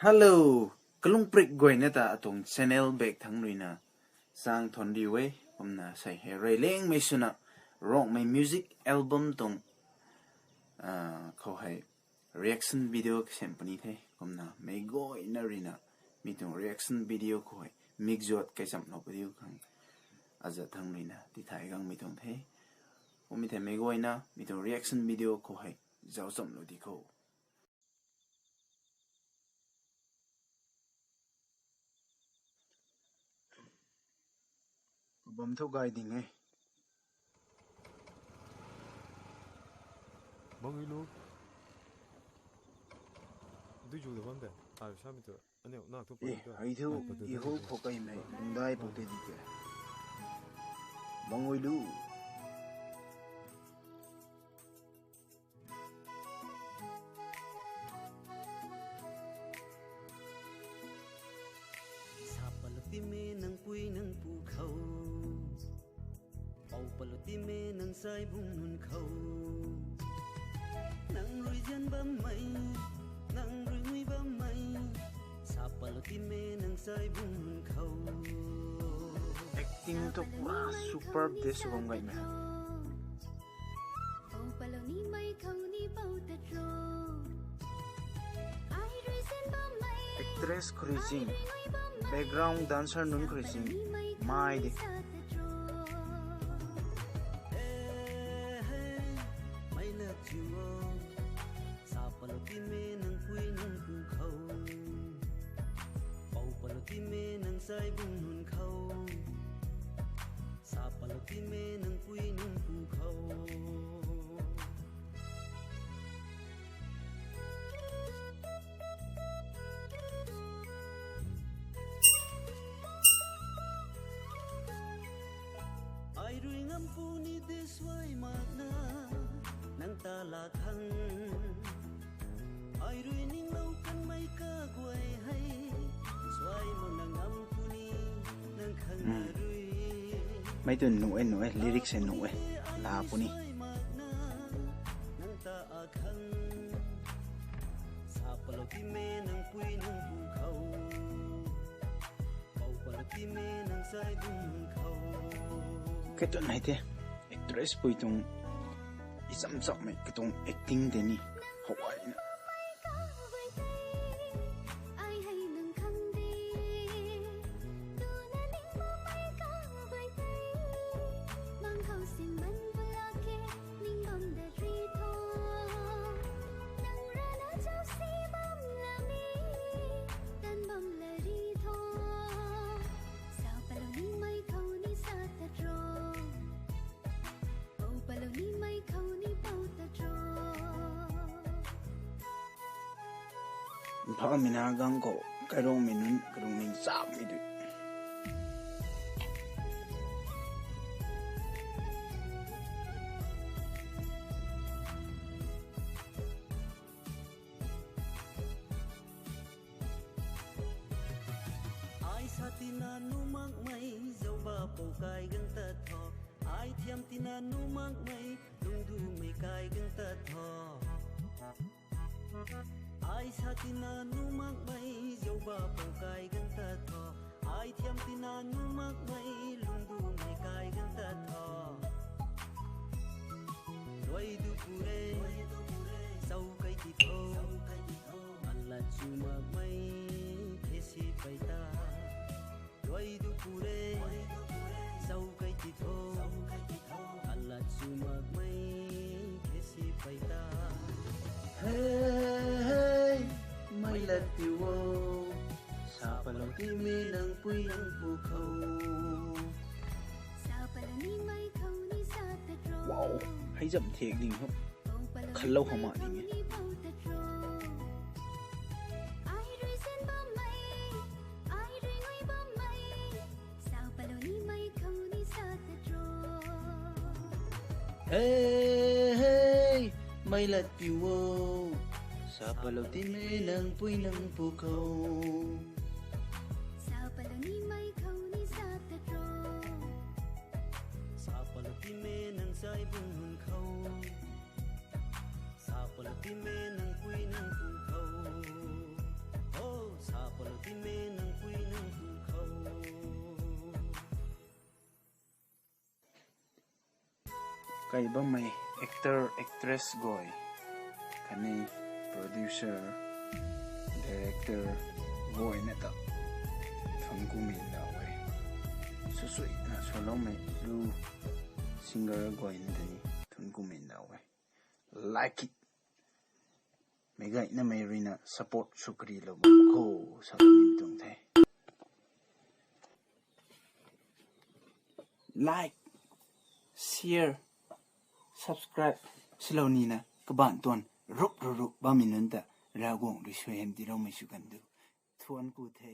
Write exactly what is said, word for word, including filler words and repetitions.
Hello, kalung prik guayna ta atuang channel bak thangc ruina sang thuan riu e. Kumna sei hei rey lengmei swna Rongmei music album tuang, ah, khou hei reaction video kasem puni the. Kumna meic guayna ruina mi tuang reaction video khou hei mikzuat kaicham lou padiu khang azat thangc ruina tithay gangmei tuang the. Kummei thei meic guayna mi tuang reaction video khou hei zauc cham lou di kho. Bam thu gay ding e. Mangui lu. Dui ju da bam de. Ai, sa mi tu. Aniu, na tu pa tu. Ai thu, i hu pho kai mei, lungdai pho te di ke. Mangui lu. Sa palou ti me nang pui nang pu khou. Pou palou ti me nang sai bung nun khou. Nang rui zian bammei, nang rui ngui bammei. Sa palou ti me nang sai bung nun khou. Acting tu pura superb de sw bam gay me. Pou palou ni mei khou ni pou tat ro. Ai rui zian bammei. Actress khou rui zing, background dancer nunc khou rui zing, mai de. Sa palou ti me nang pui nang pu khou. Pou palou ti me nang sai bung nun khou. Sa palou ti me nang pui nang pu khou. Ai rui ngam pu ni de suai makna nang ta la khang. Ai rui ninglou kanmei kaguay hei. Suai makna ngam pu ni nang khang na rui. Mei tu nuh e, nuh e, lyrics e nuh e. La puni. Nang ta akhang. Sa palou ti me nang pui nang pu khou. Pou palou ti me nang sai bung nun khou. Kei tun hei the, actress pui tuang i cham cham mei katuang acting tei ni. How ai na. Mphamina gang khou kairungmei nunc kalung ning chapmei dui. Ai sa tina nuh makmei zauba pou kai gang tat tho. Ai thiam tina nuh makmei lungdumei kai gang tat tho. Ai sa tina nuh makmei zauba pou kai gang tat tho. Ai thiam tina nuh makmei lungdumei kai gang tat tho. Luai du pure, sau kai ti tho. Alat chu makmei, thesi pai ta. Luai du pure, sau kai ti tho. Alat chu makmei, thesi pai ta. Hey, hey, mei lat piu o. Sa palou ti me nang pui nang pu khou. Wow, hei zam thek ding ho. Khanlou khang ma ding e. Hey, hey, mei lat piu o. Sa palou ti me nang pui nang pu khou. Sa palou ti me nang sai bung hun khou. Sa palou ti me nang pui nang pu khou. Oh, Kai bammei actor, actress guay khatni producer, director guayna ta thuanc kumei nau e. Swsuina swloumei lu singer guayna ta ni thuanc kumei nau e. Like it. Meic gaynamei ruina support sw karilou bam kho, sa ni tuang the. Like, share, subscribe swlou nina kabaanc tuang rup ru ru bammei nunc ta Ravguangc rui suaihiam tiiloumei sw kan du. Thuanc ku the.